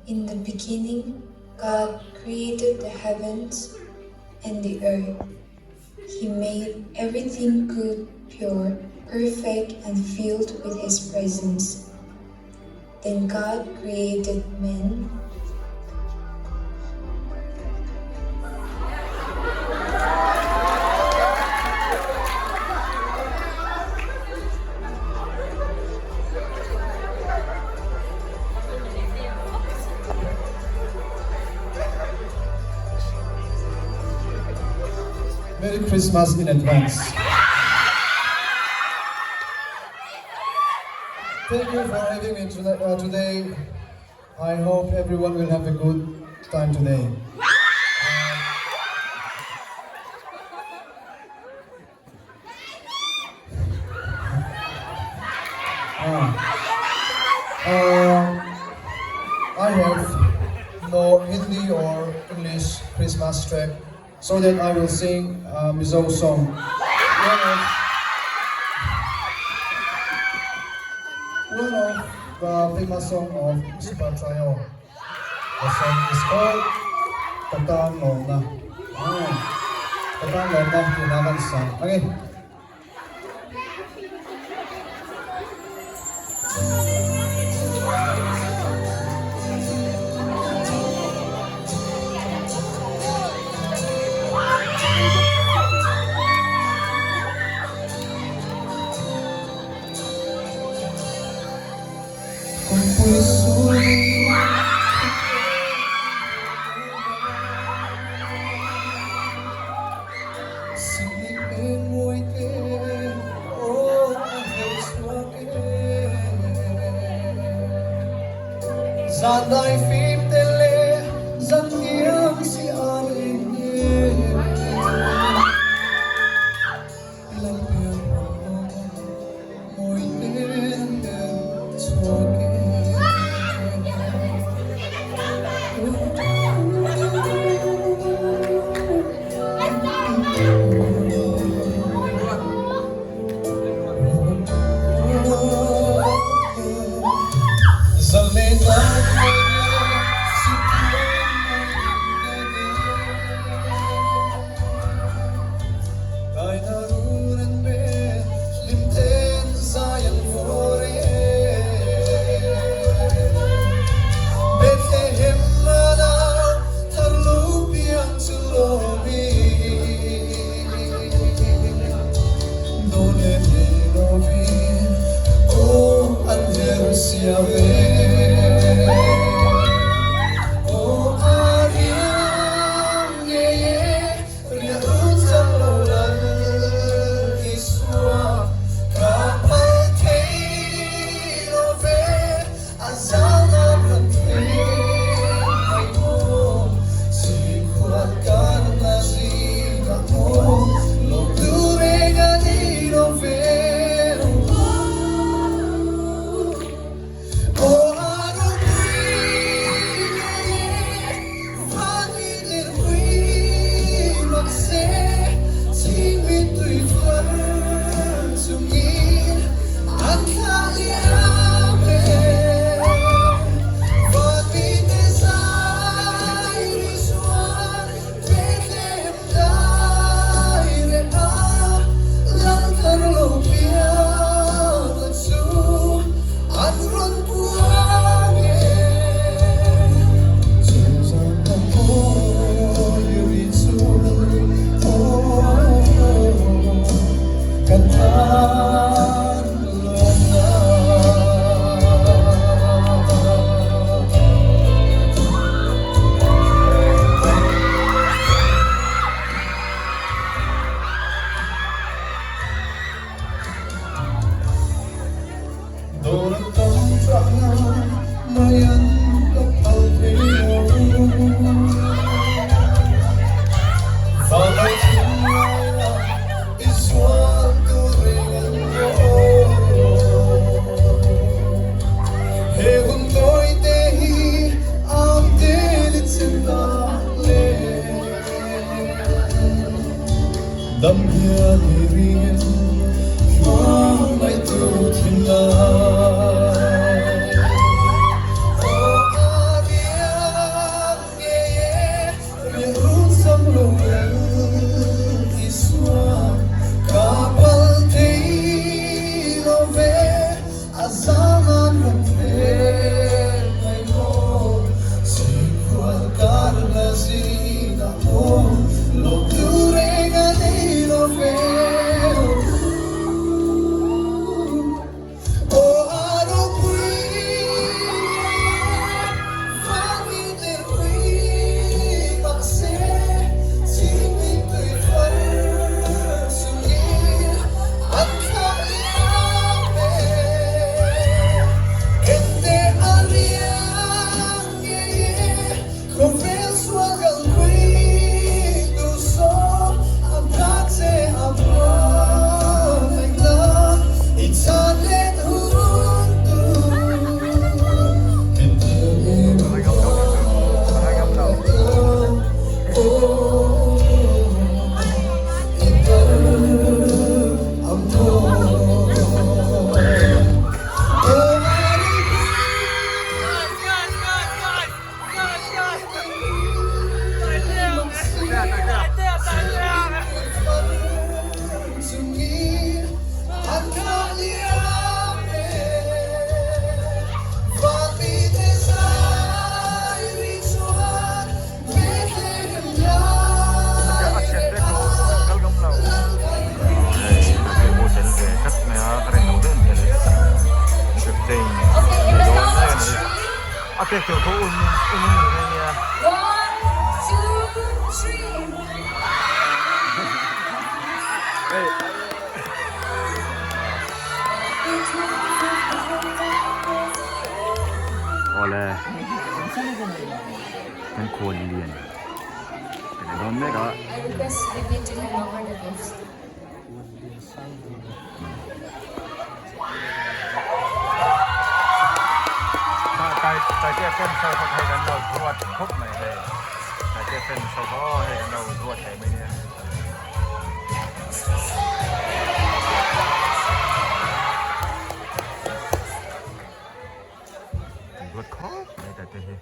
In the beginning, God created the heavens and the earth. He made everything good, pure, perfect, and filled with His presence. Then God created man. Merry Christmas in advance. Thank you for having me today. I hope everyone will have a good time today. I have no Hindi or English Christmas track, so that I will sing a Mizo song. One of, one of the famous song of Super Trio. The song is called Katan Lomna. Katan Lomna tih kan sa. Okay. Zan phim tele zan tiếng si Dam hian i ring em hmangaihtu thinlai Aw a riang ngei e rilru chang lo lal Isua ka pal thei lo ve a zang an rawn thleng mai maw Chhingkhual kar la zingah pawh lawm tur reng a nei lo ve Aw a ropui vangin leh hui mahse chhingmit tui far chungin an thlah liam e Ente a riang ngei e khawvel sual kalpui duh saw a nghak che a hmangaih la i chan let hun tur Hetiang em hmangaih la aw i tar a maw aw a ropui. A pek tur pawh un un un ni nia. One, two, three. Awle kan khual lian kan dawn mek a. I request Vivian to hand over the gifts. Taitea fans ho kha hei kan lo duat khawp mai hei Taitea fans ho kha aw hei kan lo duat thei mai nia. Duat khawp mai Taitea hi.